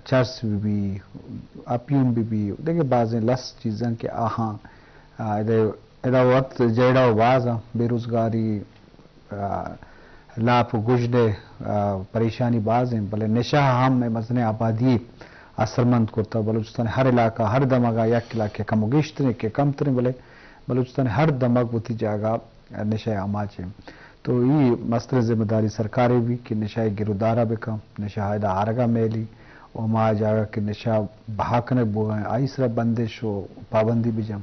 چرس بہ بی، اپیوم بہ بی، دگہ بازیں لس چیزاں کہ آہاں، آ، ادا، ادا وت جیڑہ و باز آں، بے روزگاری، آ، لاپ و گژن ء، آ، پریشانی باز انت، بلے نشہ ہم اے مزنیں آبادی اثرمند کرتہ۔ بلوچستان ہر علاقہ، ہر دمگا یک علاقہ کم و گیشتریں کہ کمتریں، بلے بلوچستان ہر دمگ وتی جاگہ نشہ ء آماچ انت۔ تو ای مستریں ذمہ داری سرکار ء بی کہ نشہ ء گرودارا بکن، نشہ ء ادا آرگا میلی و ہما جاگہ کہ نشہ بہا کنگ بوگا انت، آئی سرا بندش و پابندی بجن۔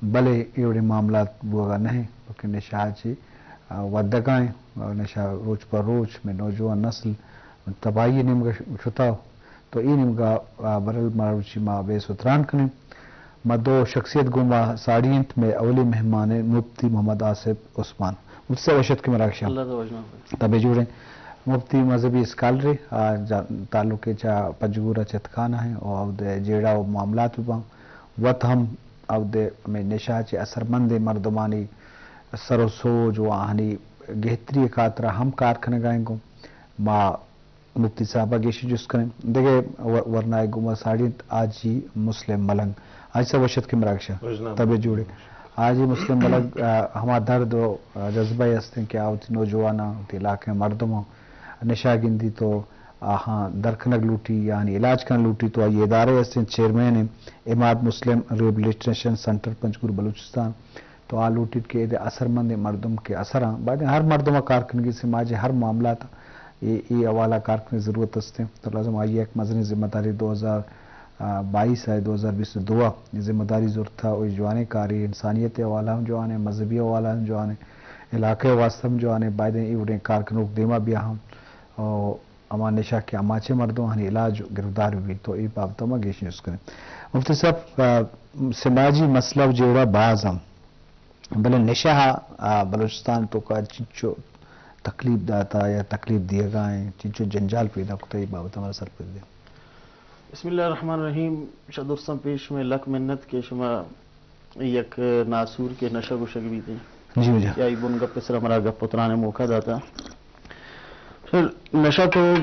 بلے اے وڑیں معاملات بوگا نہ انت، کیونکہ نشہ چی، آ، ودگا انت، آ، نشہ روچ پہ روچ مئے نوجوان نسل تباہی نیمگا شتا۔ تو اے نیمگا، آ، برل مروچی ما بحث و تران کنیں۔ ما دو شخصیت گوں ما ساڑی انت، مئے اولی مہمان انت مفتی محمد آصف عثمان۔ مفتی صاحب وش اتکے مراگشا۔ اللہ تو وش ماں۔ تبے جوڑیں۔ مفتی مذہبی اسکالرے، آ، جا-، تعلق چا پنجگور چتکانہ ہیں و اود جیڑہ و معاملات بباں۔ وت ہم اود ہمے نشہ چہ اثرمندیں مردمانی سر و سوج و آہانی گہتری خاطرا ہم کار کنگا ہیں گوں۔ ما مفتی صاحب ء گیشی جست کنیں۔ دگہ و-، ورنائے گوما ساڑی انت حاجی مسلم ملنگ۔ حاجی صاحب وش اتکے مراگشا۔ وش نام۔ تبے جوڑے۔ حاجی مسلم ملنگ، آ، ہما درد و، آ، جذبہ ء استیں کہ آ وتی نوجواناں، وتی علاقہ ء مردماں نشہ گندی تو آہاں درکنگ لوٹی، یعنی علاج کنگ لوٹی تو آئی ادارہ ء استیں چیئرمین ہیں عماد مسلم ریہیبلیٹیشن سینٹر پنجگور بلوچستان۔ تو آ لوٹیت کہ اے اثرمندیں مردم کہ اثراں، باید ہر مردم ء کار کنگی سماج ء ہر معاملات اے، اے حوالہ کار کنگ ضرورت است۔ تو لازم آئی یک مزنیں ذمہ داری دو ہزار بائیس ء دو ہزار بیست دو ء ذمہ داری زرتا و اے جوانیں کارے، انسانیت ء حوالہ ہم جوان ہے، مذہبی حوالہ ہم جوان ہے، علاقہ ء واسطہ ہم جوان ہے، باید اے وڑیں کار کنوک دیما بیا ہم۔ و ہما نشہ کہ آماچیں مردم آنی علاج و گرودار بہ بیت، تو اے بابت ما گیش نیست کنیں۔ مفتی صاحب، آ، سماجی مسئلہ و جیڑہ باز ہم، بلے نشہ، آ، بلوچستان تو کا چنچو تکلیف داتا یا تکلیف دیگا ہیں، چنچو جنجال پیدا کتا، اے بابت ہمارا سرپد دے۔ بسم اللہ الرحمن الرحیم۔ شاہ درستاں پیش میں لکھ منت کہ شما یک ناسور کہ نشہ گوشگ بیت۔ جی، جی۔ یا ای بن گپ سرا مرا گپ اتران موقع داتا۔ پھر نشہ تو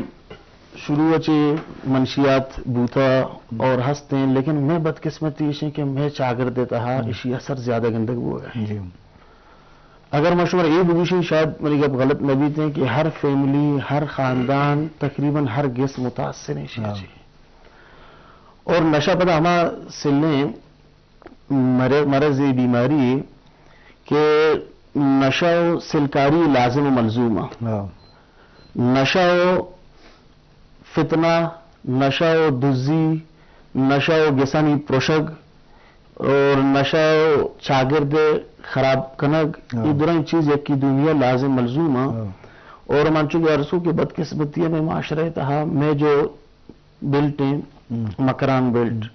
شروع چے منشیات بوتا اور ہستیں، لیکن میں بدقسمتی ایشیں کہ میں چاگرد تہا ہم۔ اشی اثر زیادہ گندگ بوگا ہے۔ جی۔ اگر ما شمار اے بگوشیں، شاید منی گپ غلط نہ بیتیں کہ ہر فیملی، ہر خاندان، تقریباً ہر گس متاثر ہیں اشی ہاں۔ چے۔ اور نشہ پدا ہما سلیں مر-، مرض، بیماری کہ نشہ و سلکاری لازم و ملزوم آ۔ ہاں۔ نشہ و فتنہ، نشہ و دزی، نشہ و گسانی پروشگ اور نشہ و چاگرد خراب کنگ، ہاں۔ یہ درائیں چیز یکی دنیا لازم ملزوم آ۔ ہاں۔ اور من چو عرض کو کہ بدقسمتی میں معاشرہ تہا میں جو بیلٹ ایں، ہم۔ مکران بیلٹ۔ ہم۔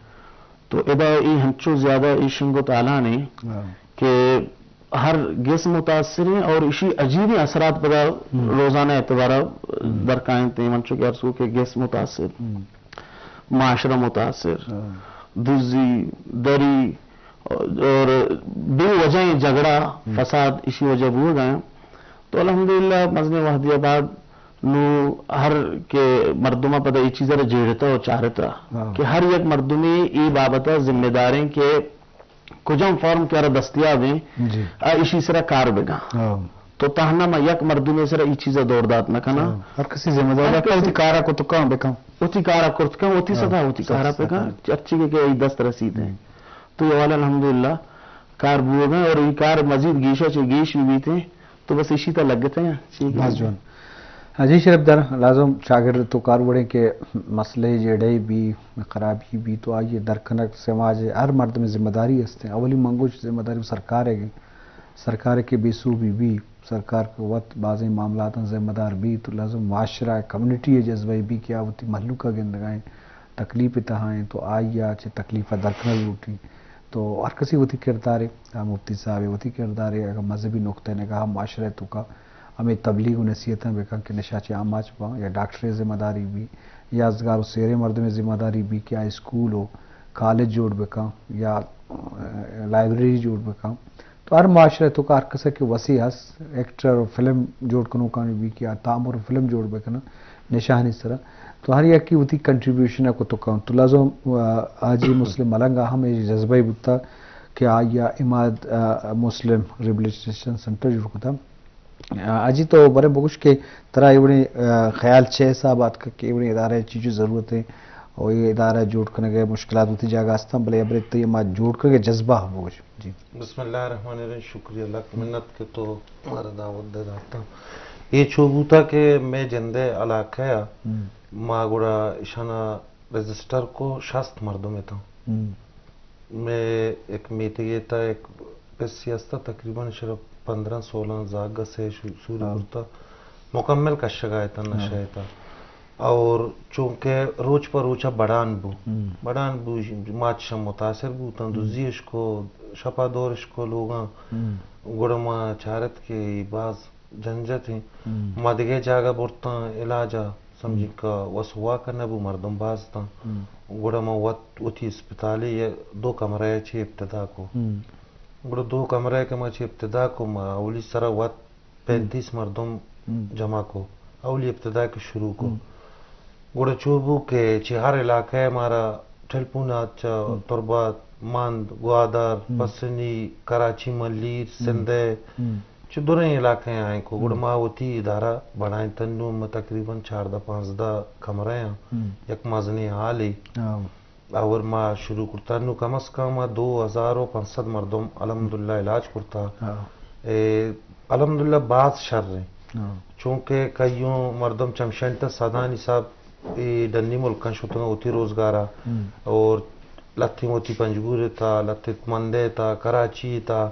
تو ادا اے ہنچو زیادہ اے شنگ و تالان ایں ہاں۔ کہ ہر گس متاثر ایں اور اشی عجیبیں اثرات پدا ہم۔ روزانہ اعتبارا ہم۔ درکائیں تے من چو کہ عرض کو کہ گس متاثر، ہم۔ معاشرہ متاثر، ہاں۔ دزی، دری اور بے وجہ جھگڑا، ہم۔ فساد اشی وجہ بوگا ہیں۔ تو الحمدللہ مزنیں وہدی بعد نو ہر کہ مردماں پدا اے چیز را جیڑتا و چارتا ہاں۔ کہ ہر یک مردمے اے بابت ذمہ داریں کہ کجام فارم کہ را دستیاب ہیں، جی۔ آ اشی سرا کار بکن۔ ہاں۔ تو تہنا ما یک مردمے سرا اے چیز دور دات نہ کنا۔ ہاں۔ ہر کسی ذمہ دار ہر کسی وتی کارا کت کن بکن۔ وتی کارا کرت کن، وتی ہاں۔ ستا وتی کارا ستا۔ بکن۔ ہرچی کہ، کہ اے دست رسید ہیں۔ ہم۔ تو یہ والا الحمدللہ کار بوگا اور اے کار مزید گیشا چے گیش بھی بیتے۔ تو بس اشی تا لگتے ہیں، ٹھیک ہے۔ بس جوان۔ ہاں جی شرف دار، لازم چاگرد تو کار وڑیں کہ مسئلہ جیڑے بھی، خرابی بھی تو آئیے درکنک سماج ہر مردم ذمہ داری ہستے۔ اولی منگوش ذمہ داری سرکار ہے کہ سرکار کے بے سو بھی بھی، سرکار کے وت بازیں معاملات ذمہ دار بھی تو لازم معاشرہ کمیونٹی جذبہ بھی کہ آ وتی مہلوک گندگائیں تکلیف تہا ہیں تو آئیا چہ تکلیف درکنک لوٹی۔ تو ہر کسی وتی کردارے، آ مفتی صاحب وتی کردارے، اگر مذہبی نقطہ نگاہ معاشرہ تو کا ہمیں تبلیغ و نصیحتاں بکن کہ نشہ چہ آماچ باں، یا ڈاکٹر ذمہ داری بھی، یا ازگار و سیرے مردم ذمہ داری بھی کہ آ اسکول و کالج جوڑ بکن، یا، آ، لائبریری جوڑ بکن۔ تو ہر معاشرہ تو کا ہر کسے کہ وسیع ہس، ایکٹر و فلم جوڑ کنوکانی بھی کہ آ تامر و فلم جوڑ بکن نشانی سرا۔ تو ہر یکی وتی کنٹریبیوشن ءَ کت کنت۔ تو لازم، آ، حاجی مسلم ملنگ ءَ ہم اے جذبہ بوتا کہ آئی ءَ عماد، آ، مسلم ریبلیٹیشن سینٹر جوڑ کتا۔ آ، حاجی تو برے بگوش کہ ترا اے وڑیں، آ، خیال چے حساب آتک کہ اے وڑیں ادارہ ءِ چیزی ضرورت ایں اور اے ادارہ جوڑ کنگ ءِ مشکلات وتی جاگہ استاں، بلے ابرے تئی ہما جوڑ کنگ ءِ جذبہ بگوش۔ جی۔ بسم اللہ الرحمن الرحیم۔ شکریہ، لک منت کہ تو مارا دعوت دے داتا۔ اے چو بوتا کہ مئے جندے علاقہ ءَ ہم۔ ما گڑا اشانا رجسٹر کو، شست مردم اتاں۔ ہم۔ مئے یک میتگے تا یک پسی استا، تقریباً شرا پندرہ سولاں زاگ ءَ سے شو-، شروع ہاں۔ کرتا۔ مکمل کشگا اتاں، ہاں۔ نشہ اتاں۔ اور چونکہ روچ پہ روچ ءَ بڑان بو، ہم۔ بڑان بو، ما چشاں متاثر بوتاں، ہم۔ دزی اش کو، شپا دور اش کو لوگاں۔ ہم۔ گڑا ما چارت کہ اے باز جنجت ایں۔ ہم۔ ما دگہ جاگہ برتاں علاج ءَ، سمجھی ہم۔ کہ وس واک نہ بو، مردم باز اتاں۔ ہم۔ گڑا ما وت وتی اسپتالے ءَ دو کمرہ ءَ چہ ابتدا کو۔ ہم۔ گڑا دو کمرہ ءَ کہ ما چہ ابتدا کو، ما اولی سرا وت ہم۔ پینتیس مردم ہم۔ جمع کو، اولی ابتدا کہ شروع کو۔ ہم۔ گڑا چو بو کہ چہ ہر علاقہ ءَ مارا ٹیلیفون آت، چہ ہم۔ تربت، مند، گوادر، ہم۔ پسنی، کراچی ملیر، ہم۔ سندھ ءِ، ہم۔ چہ دریں علاقہ ءَ آئیں کو۔ گڑا ہم۔ ما وتی ادارہ بڑائینتن، نوں ما تقریباً چاردہ پانزدہ کمرہ آں، ہم۔ یک مزنیں ہالے۔ ہاں۔ اور ما شروع کرتا، نوں کم از کم ما دو ہزار و پنچ سد مردم الحمدللہ علاج کرتا۔ ہاں۔ اے، الحمدللہ باز شر ایں۔ ہاں۔ چونکہ کئیوں مردم چمشنت صدانی حساب اے ڈنی ملکاں شتگاں وتی روزگارا۔ ہم۔ اور لتیں وتی پنجگور تا، لتیں مندے تا، کراچی تا،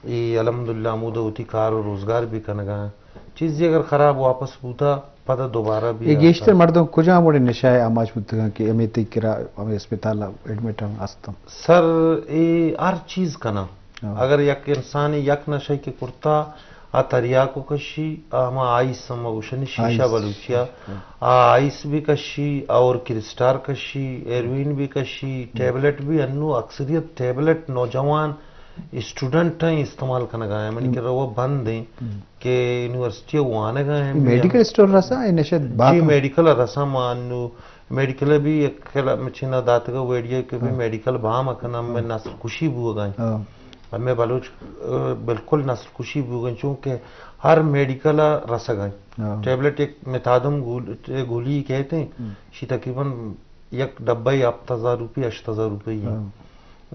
اے الحمدللہ ہمودا وتی کار و روزگار بھی کنگا۔ چیزے اگر خراب واپس بوتا، پدا دوبارہ بھی اے آتا۔ گیشتر مردم کجام وڑیں نشہ ءِ آماچ بوتگاں کہ ہمے تئی کرا ہمے اسپتال ءَ ایڈمٹ ہم استاں؟ سر، اے ہر چیز کناں۔ ہاں۔ اگر یک انسانے یک نشہ کہ کرتا، آ تریاکو کشی، آ ہما آئس ہم گوشنی شیشہ آئس۔ بلوچیا، ہاں۔ آ آئس بھی کشی اور کرسٹال کشی، ہیروئن بھی کشی، ہم۔ ٹیبلٹ بھی، انو اکثریت ٹیبلٹ نوجوان اسٹوڈنٹ ہیں استعمال کنگا ہیں، منی ہم۔ کہ رو بند ہیں۔ ہم۔ کہ یونیورسٹی ءَ وانگ ءَ ایں۔ میڈیکل اسٹور رسا اے نشہ جی، باکم؟ میڈیکل ءَ رسا، ما انو میڈیکل ءَ بھی یک خلا مچینا داتگا ویڈیو کہ بھی ہاں۔ میڈیکل بام کنم، ہاں۔ میں نسل کشی بوگا ایں۔ ہاں۔ اور میں بلوچ، آ، بالکل نسل کشی بوگا ایں، چونکہ ہر میڈیکل ءَ رسگ ایں۔ ہاں۔ ٹیبلٹ ایک میتھادم گول-، گولی کہتے ہیں، ہم۔ شی تقریباً یک ڈبہ ءِ ہپت ہزار روپی، ہشت ہزار روپی ایں۔ ہاں۔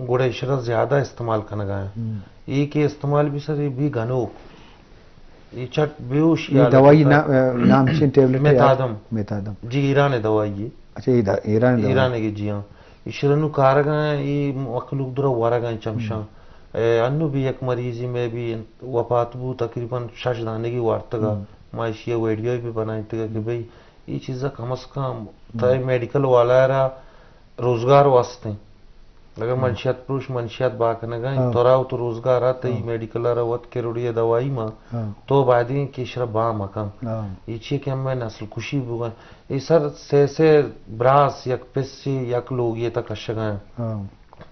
گڑا اشرا زیادہ استعمال کنگا ایں۔ ہم۔ اے کہ استعمال بھی سر، اے بھی گنوک۔ اے چٹ بیہوشی اے حالت دوائی ہوتا۔ نا-، نام چین ٹیبلٹ ہے؟ میتادم۔ میتادم۔ جی، ایران ءِ دوائی ہے۔ اچھا، اے دا-، ایران ءِ دوائی۔ ایران ءِ، جی ہاں۔ اشرا نو کارگا ایں، اے مخلوق درا ورگا ایں چمشاں۔ ہم۔ اے، انو بھی یک مریضی میں بھی وفات بو، تقریباً شش دانگی وارتگا۔ ہم۔ ما اشی ویڈیو بھی بنائیتگا کہ ہم۔ بھئی، اے چیزا کم از کم ہم۔ تئی میڈیکل والا را روزگار واسطے۔ اگر ہم۔ منشیات پروش منشیات با کنگا ایں، ہاں۔ تو را تو روزگار آ، تئی ہاں۔ میڈیکل را وت کروڑی دوائی ما، ہاں۔ تو بایدیں کہ اشرا با مکن۔ ہاں۔ اے چی کہ ہمیں نسل کشی بوگا۔ اے سر سے سے براس یک پسی یک لوگی تا کشگا ایں۔ ہاں۔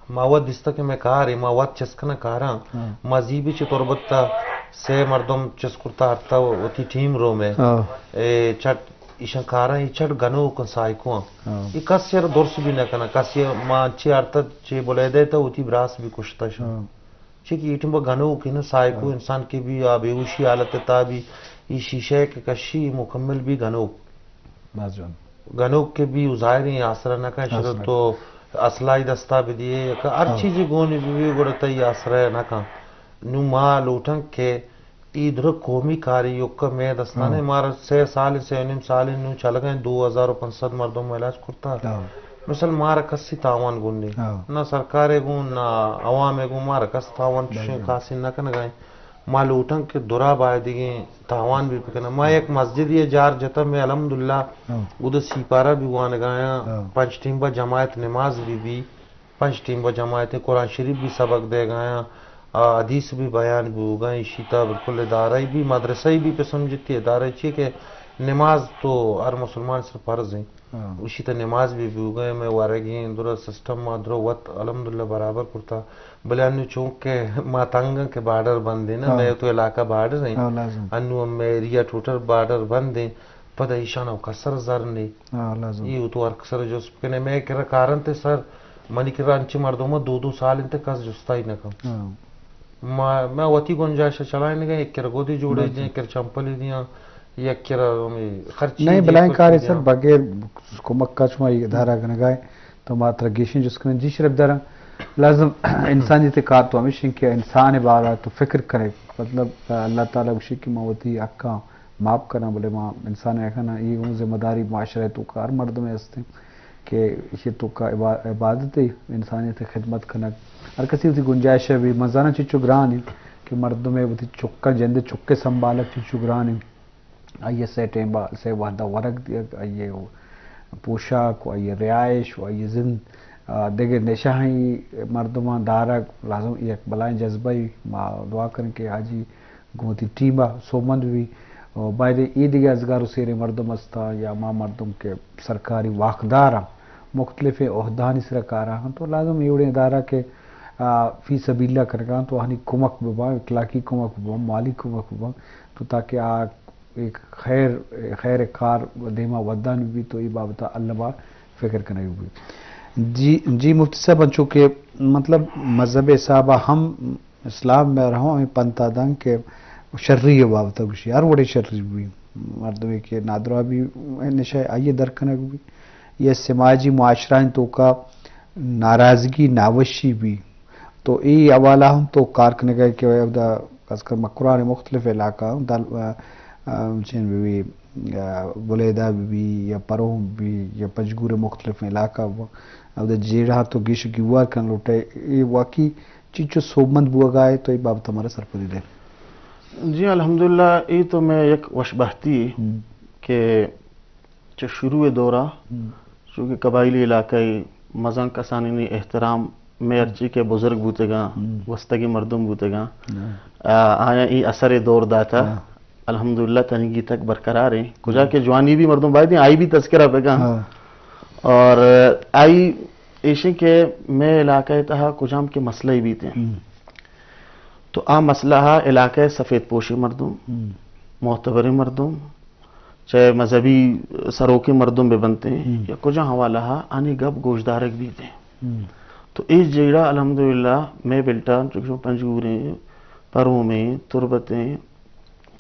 ما وت دیستا کہ میں کار ہے، ما وت چسکنا کاراں۔ ہاں۔ ما زی بھی چہ تربت تا سے مردم چس کرتا ہرتا وتی ٹیم رو میں۔ ہاں۔ اے چٹ ایشاں کاراں، اے چٹ گنوک ایں، سائیکو ایں۔ ہاں۔ اے کس یار درس بھی نہ کنا، کس یہ ما چی ارتا چی بلے دے تا وتی براس بھی کشتا شاں۔ ہاں۔ چی کہ ایٹم با گنوک ایں نا، سائیکو ہاں۔ انسان کے بھی آ بیہوشی حالت تا بھی، اے شیشہ کہ کشی مکمل بھی گنوک۔ باز جوان۔ گنوک کہ بھی ظاہر ایں آسرا نہ کن، آسرا۔ شرط تو اسلحہ دستا بدیے، ہر ہاں۔ چیزی گونی بھی، بھی گڑا تئی آسرا نہ کن۔ نو ما لوٹن کہ اے درا قومی کاری یوکا مئے دستانے، ہاں۔ مارا سے سال، سے و نیم سال نو چلگا ایں، دو ہزار و پنچ سد مردم علاج کرتا۔ ہاں۔ مثل مارا کسی تاوان گون نی۔ ہاں۔ نہ سرکارے گون، نہ عوامے گون، مارا کس تاوان چشیں بالکل۔ خاصی نہ کنگا ایں۔ ما لوٹن کہ درا بایدگیں تاوان بھی بکنن۔ ما یک مسجدی جار جتا، میں الحمدللہ ہاں۔ اود سی پارہ بھی وانگا ایں، ہاں۔ پنچ ٹیم با جماعت نماز بھی بھی۔ پنچ ٹیم با جماعت قرآن شریف بھی سبق دیگا ایں، آ، حدیث بھی بیان بوگا ایں، اشی تا بالکل ادارہ بھی، مدرسہ بھی پہ سمجھتی ادارہ چی کہ نماز تو ہر مسلمان سر فرض ایں۔ ہاں۔ اشی تا نماز بھی بوگا ایں، میں ورگی ایں، درا سسٹم ما درا وت الحمدللہ برابر کرتا۔ بلے انو چونکہ ما تنگ ایں کہ بارڈر بند ایں نا، ہاں۔ میں تو علاقہ بارڈر ایں۔ ہاں، لازم۔ انو ہم میں ایریا ٹوٹل بارڈر بند ایں۔ پدا ایشان او کسر زر نے۔ ہاں، لازم۔ ای تو ہر کسر جست کنے، میں کرا کارنت سر، منی کرا انچی مردم دو دو سال انت کس جستائی نہ کن۔ ہاں۔ ما، ما وتی گنجائش چلائیں نگا، یک کر گودی جوڑے دیں، یک کر چمپلی دیاں، یک کر ہمیں خرچی نہیں، بلائیں کارے سر، بغیر کمک کا شما یہ ادارہ گنگائے، تو ما ترا گیشیں جست کنیں۔ جی شرف دارا، لازم انسانیت کار تو ہمیشہ کہ انسان بارا تو فکر کرے، مطلب اللہ تعالی گوشی کہ ما وتی حقاں معاف کناں، بلے ما انسان ء کناں، اے اوں ذمہ داری معاشرہ ء توکا ہر مردم ء است انت کہ ایشی ء توکا عبا-، عبادت ء انسانیت ء خدمت کنگ۔ ہر کسی وتی گنجائش ء بھی، من زاناں چچو گران انت کہ مردم ء وتی چکاں، جند ء چک ء سنبھالگ چچو گران انت۔ آئی ء سے ٹیم با-، سے وہدا ورگ دیگ، آئی ء پوشاک و آئی ء رہائش و آئی ء زند، آ، دگہ نشہی مردماں دارگ لازم یک بلائیں جذبہ ای۔ ما دعا کنیں کہ حاجی گوں وتی ٹیم ء سوبمند بہ بی۔ و باید اے دگہ ازگار و سیریں مردم استاں یا ہما مردم کہ سرکاری واکداراں، مختلفیں عہدہانی سرا کارا ہاں، تو لازم اے وڑیں ادارہ کہ، آ، فی سبیل اللہ کنگا ہاں، تو آہانی کمک بباں، اخلاقی کمک بباں، مالی کمک بباں، تو تاکہ آ ایک خیر، خیر کار دیما ودان بہ بی، تو اے بابت الما فکر کنگ بہ بی۔ جی، جی مفتی صاحب، انچو کہ مطلب مذہب حساب ہم اسلام میں رہو ہمیں پنتا دن کہ شری بابت گوشی، ہر وڑے شری بہ بی، مردمے کہ نادراہ بہ بی، نشہ آئی در کنگ بہ بی، یا سماجی معاشرہ توکا ناراضگی، ناوشی بہ بی، تو اے حوالہ ہم تو کار کنگا کہ اودا خاص کر مکران مختلف علاقہ دل-، آ، آ، چین بہ بی، آ، بلیدہ بہ بی یا پروم بہ بی یا پنجگور مختلف علاقہ بہ، اودا جیڑہ تو گیش گیوار کن لوٹے، اے واقعی چیچو سوبمند بوگا ہے، تو اے بابت ہمارا سرپدی دے۔ جی الحمدللہ، اے تو میں یک وشبہتی ہم۔ کہ چہ شروع دورا ہم۔ چونکہ قبائلی علاقہ ء مزن کسانی نی احترام میں ہرچی کہ بزرگ بوتگاں، ہم۔ گوستگیں مردم بوتگاں، ہاں۔ آ-، آیاں ای اثر دور داتا۔ ہاں۔ الحمدللہ تنیگی تک برقرار ہیں۔ کجا ہم۔ کہ جوانی بھی مردم باید ہیں، آئی بھی تذکرہ بگاں۔ ہاں۔ اور آئی ایشیں کہ میں علاقہ تہا کجام کے مسئلہ ہی بیتے ہیں۔ ہم۔ تو آ مسئلہ ہا علاقہ سفید پوشی مردم، ہم۔ معتبریں مردم، چاہے مذہبی سروکیں مردم بہ بنت ایں، ہم۔ یا کجا حوالہ ہا آنی گپ گوشدارگ بیت ایں۔ ہم۔ تو اے جیڑہ الحمدللہ مئے بلٹان چکشوں پنجگوریں، پرومیں، تربتیں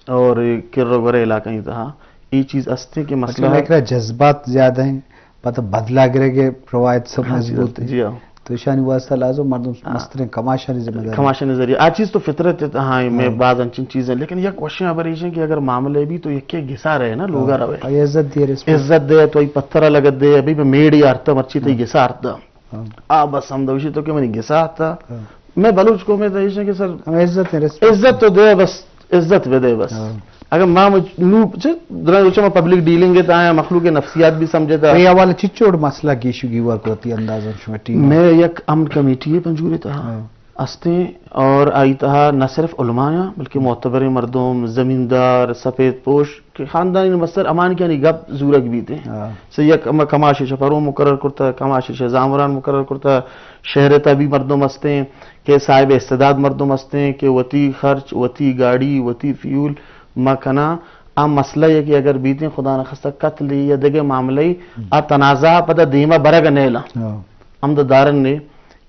اور کر و گورے علاقہ تہا اے چیز است ایں کہ مسئلہ مطلب ایک جذبات زیادہ ہیں، پتہ بدلہ گرے کے روایت سب ہاں جی، مضبوط ہیں۔ جی ہاں۔ تو ایشانی واسطہ لازم مردم ہاں۔ مستریں کماشانی ذمہ داری۔ کماشانی ذریعہ۔ آ چیز تو فطرت ہے، ہاں، میں ہاں۔ بعض انچین چیزیں، لیکن یک وشیں خبر ایشیں کہ اگر معاملے بھی تو یکے گسا رہے نا، لوگا ہاں۔ روے۔ آئی عزت دے، رسپیکٹ۔ عزت دے، تو ای پتھر لگت دے، ابھی میں میڑی آرتا مرچی تو ہاں۔ گسا آرتا۔ ہاں۔ آ بس ہم دوشی تو کہ منی گسا آرتا۔ ہاں۔ میں بلوچ قوم ہے تو ایشیں کہ سر ہمیں عزت ہے، رسپیکٹ۔ عزت تو دے بس۔ عزت بدے بس۔ ہاں۔ اگر ما مجھ-، نو چہ درائیں روچہ ما پبلک ڈیلنگ ہے، آیا مخلوق نفسیات بھی سمجھے تا۔ اے حوالہ چچوڑ مسئلہ گیشو گیوار کو تی اندازہ شما ٹیم؟ میں یک امن کمیٹی ہے پنجگور تہا ہاں۔ استیں اور آئی تہا نہ صرف علماء ہیں بلکہ معتبریں مردم، زمیندار، سفید پوش کہ خاندانی مستر امان کی آنی گپ زورگ بیتے ہیں۔ ہاں۔ سے یک م-، کماشی شہ پرو مقرر کرتا، کماشی شہ زامران مقرر کرتا، شہر تا بھی مردم استیں کہ صاحب استعداد مردم استیں کہ وتی خرچ، وتی گاڑی، وتی فیول ما کناں۔ آ مسئلہ یہ کہ اگر بیتیں خدا نخواستہ قتل یا دگہ معاملہ ای، ہم۔ آ تنازعہ پدا دیما برگ نیلاں۔ ہاں۔ ہم دا دارن نے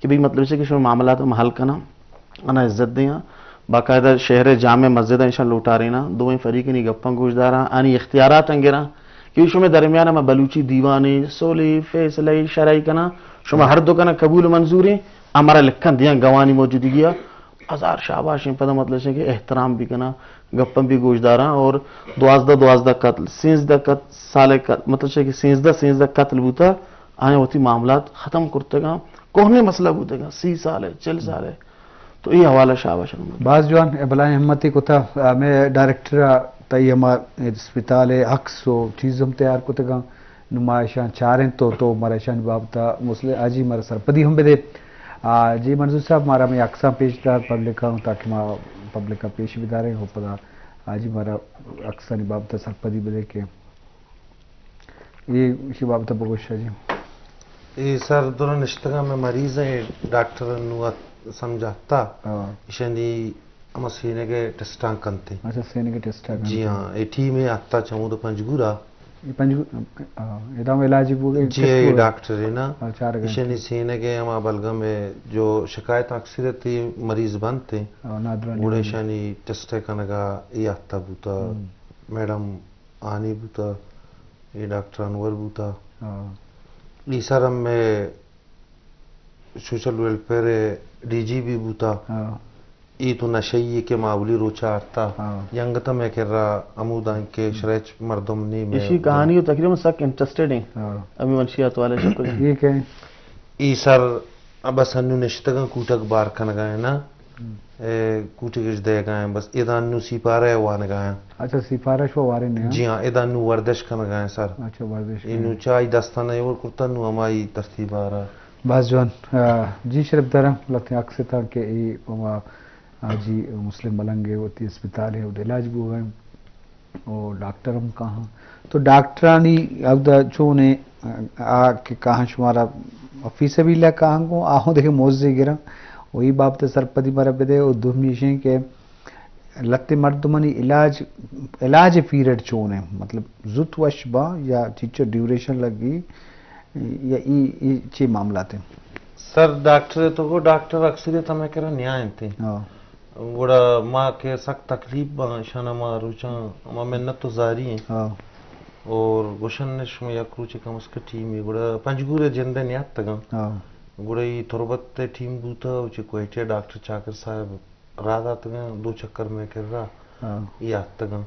کہ بھی مطلب سے کہ شما معاملات ہم حل کناں، انا عزت دیاں، باقاعدہ شہر جامع مسجد ایشاں لوٹارینا، دوئیں فریقنی گپاں گوش داراں، آنی اختیارات انگراں کہ شما درمیان میں بلوچی دیوانے، سولے، فیصلہ، شرعی کناں، شما ہر دو کناں قبول منظوریں، ہمارا لکھن دیاں گوانی موجودگی آ۔ ہزار شاباش ہیں، پدا مطلب ہے کہ احترام بھی کناں، گپاں بھی گوش داراں اور دوازدہ، دوازدہ قتل، سینزدہ قتل، سال قتل، مطلب ہے کہ سینزدہ، سینزدہ قتل بوتا، آیا وتی معاملات ختم کرتگاں، کوہنے مسئلہ بوتگاں، سی سال ہے، چل سال ہے۔ تو اے حوالہ شاباش انت۔ باز جوان، اے بلائیں ہمتے کتا۔ ہمے ڈائریکٹر ء تئی ہما اسپتال ء عکس و چیز ہم تیار کتگاں۔ نوں ما اشاں چاریں تو، تو مارا اشانی بابت ء مسلم حاجی مارا سرپدی ہم بدے۔ آ، جی منظور صاحب، مارا ہمے عکساں پیش دار پبلک ء، تاکہ ما پبلک ء پیش بداریں و پدا حاجی مارا عکسانی بابت ء سرپدی بدے کہ اے ایشی بابت ء بگوش جی۔ اے سر درا نشتگاں، مئے مریض ایں، ڈاکٹر نوں ات سمجھاتا۔ ہاں۔ ایشانی ہما سینگ ء ٹیسٹاں کنت۔ اچھا، سینگ ء ٹیسٹاں کنت۔ جی ہاں، اے ٹیم ء اتکا چمود پنجگور ء۔ اے پنجگور، آ، ادا ہم علاج بوگ ءَ جی، کس اے کو؟ ڈاکٹر ہے نا۔ آ، چارگ ءَ۔ ایشانی سینگ ءَ ہما بلغم ءَ جو شکایت اکثریت مریض بنت ہیں۔ آ، نادرانی گڑا مریض۔ ایشانی ٹیسٹ کنگا اے آتا بوتا۔ ہم۔ میڈم آنی بوتا، اے ڈاکٹر انور بوتا۔ آ۔ اے سر ہم میں سوشل ویلفیئر ءِ ڈی جی بھی بوتا۔ ہاں۔ اے تو نشئی ہے کہ ما اولی روچا آرتا۔ ہاں۔ ینگتا میں کرا ہموداں کہ ہم۔ شریچ مردم نی میں ایشی کہانی تقریباً سک انٹرسٹڈ ہیں۔ ہاں۔ ابھی منشیات والے شکل ہیں۔ یہ کیا ہے؟ اے سر اب بس انو نشتگاں کوٹک بار کنگا ہے نا۔ ہم۔ اے، کوٹگش دئیگا ہیں، بس ادا نو سیپارہ وانگا ہیں۔ اچھا، سیپارہ شو وارے نے، ہاں؟ جی ہاں، ادا نو ورزش کنگا ہیں سر۔ اچھا، ورزش اے نو کنگا۔ چائی دستاں ایور کرتا، نو ہمائی ترتیب آرا۔ باز جوان۔ آ، جی شرف دارم، لہتیں عکس تاں کہ اے ہما حاجی مسلم ملنگ ہے، وتی اسپتال ہے، وتی علاج بوگا ہیں۔ او ڈاکٹر ہم کاہاں۔ تو ڈاکٹرانی اودا چون ایں، آ کہ کاہاں شمارا فی سبیل اللہ کاہاں کو، آہوں دیکھے موزے گراں۔ و ای بابت سرپدی مارا بدے۔ و دومی ایشیں کہ لہتے مردمانی علاج، علاج پیریڈ چون ایں؟ مطلب زوت وش باں یا چیچو ڈیوریشن لگی یا ای، ای چی معاملات ایں؟ سر ڈاکٹر تو کو ڈاکٹر اکثریت ہمیں کرا نیا انت۔ ہاں۔ گڑا ما کہ سک تکلیف باں، شانا ما روچاں، ما منت تو زاری ہیں۔ ہاں۔ اور گوشن نے شما یک روچے کم از کم ٹیم ہے، گڑا پنجگور جندے نیاتگاں۔ ہاں۔ گڑا ای تربت ٹیم بوتا، و چہ کوئٹہ ڈاکٹر چاکر صاحب را داتگاں، دو چکر میں کرا ہاں۔ ای آتگاں۔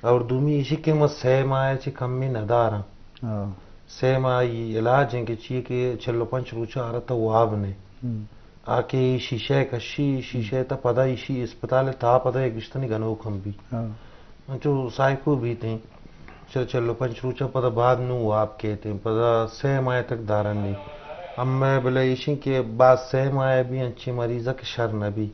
اور دومی ایشی کہ ما سہ ماہ چہ کمی نداراں۔ ہاں۔ سہ ماہ ای علاج ہیں کہ چیئے کہ چل و پنچ روچا آرتا واب نے۔ ہم۔ آ کہ شیشہ کشی، شیشہ تا پدا ایشی اسپتال تا پدا یک گشتنی گنوک ہم بی۔ ہاں۔ انچو سائیکو بیت ہیں۔ چل، چل و پنچ روچا پدا بعد نو واب کیت ہیں۔ پدا سہ ماہ تک دارن نہیں۔ ہم میں بلے ایشیں کہ بعد سہ ماہ بھی انچے مریضہ کہ شر نہ بی۔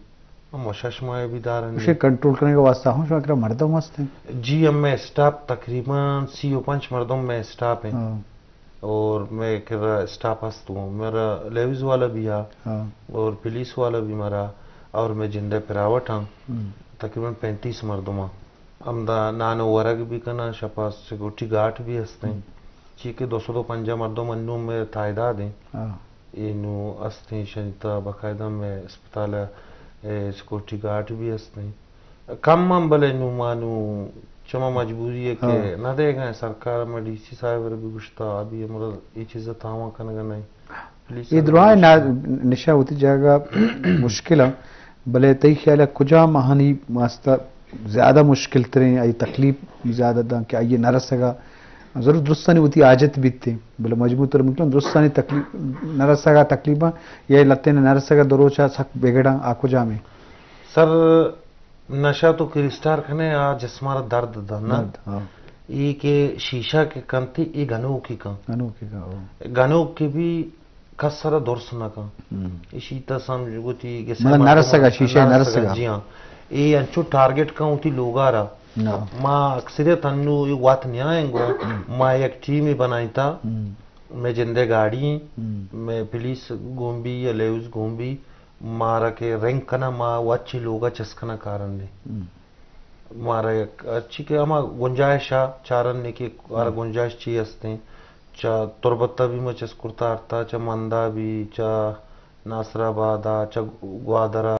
ہم شش ماہ بھی دارن اسے نہیں۔ کنٹرول کرنے کے واسطہ ہوں شما کرا مردم ہستے ہیں؟ جی، ہم میں اسٹاف تقریباً سی و پنچ مردم میں اسٹاف ہیں۔ ہاں۔ اور میں کرا اسٹاف ہست ہوں، میرا لیویز والا بھی ہے، ہاں۔ اور پولیس والا بھی مرا، اور میں جندے پراوٹ ہاں۔ ہم۔ تقریباً پینتیس مردم ہاں۔ ہمدا نان و ورگ بھی کنا، شپا سیکورٹی گارڈ بھی ہستیں۔ ہم۔ چی کہ دو سد و پنجاہ مردم انو میں تعداد ہیں۔ ہاں۔ اینو ہستیں، شنیتا باقاعدہ میں اسپتال، اے، سیکورٹی گارڈ بھی ہستیں۔ کم ہم بلے نو ما نو چما مجبوری ہے کہ ہاں۔ نہ دے گئے سرکار، میں ڈی سی صاحب ءَ بھی گشتا، ابھی ہمارا یہ چیز تاواں کنگا نہیں۔ پولیس اے والے درائیں نا-، نشہ ہوتی جاگہ مشکل ہے، بلے تئی خیال ہے کجام آہانی واسطہ زیادہ مشکل تریں، آئی تکلیف زیادہ داں کہ آئی نہ رسگا؟ ضرور درستانی ہوتی حاجت بیتے، بلے مجبور تر ممکن درستانی تکلیف نہ رسگا، تکلیفاں یا لتیں نہ رسگا، دو روچا سک بگڑاں، آ کجامیں؟ سر، نشہ تو کرسٹار کنے آ جسمارا درد دا نا۔ درد، ہاں۔ ای کہ شیشہ کہ کنتی، ای گنوکی کن۔ گنوکی کن، ہاں۔ گنوک کہ بھی کس سرا درس نہ کن۔ ہم۔ ایشی تا سمجھ گوتی کہ مطلب نہ رسگا، شیشہ نہ رسگا۔ جی ہاں۔ ای انچو ٹارگٹ کن ہوتی لوگا را۔ نہ۔ ما اکثریت انو ای وات نیائیں گو۔ ہم۔ ما یک ٹیمی بنائیں تا۔ ہم۔ میں جندے گاڑی ہیں۔ ہم۔ میں پولیس گوم بھی یا لیوز گوم بھی۔ مارا کہ رنگ کنا ما وچی لوگا چس کنا کارن نے۔ ہم۔ مارا یک اچھی کہ ہما گنجائش آ چارن نے کہ آرا ہم۔ گنجائش چی ہستیں۔ چا تربت بھی ما چس کرتا آرتا، چا مندا بھی، چا ناصر آباد آ، چا گوادر آ۔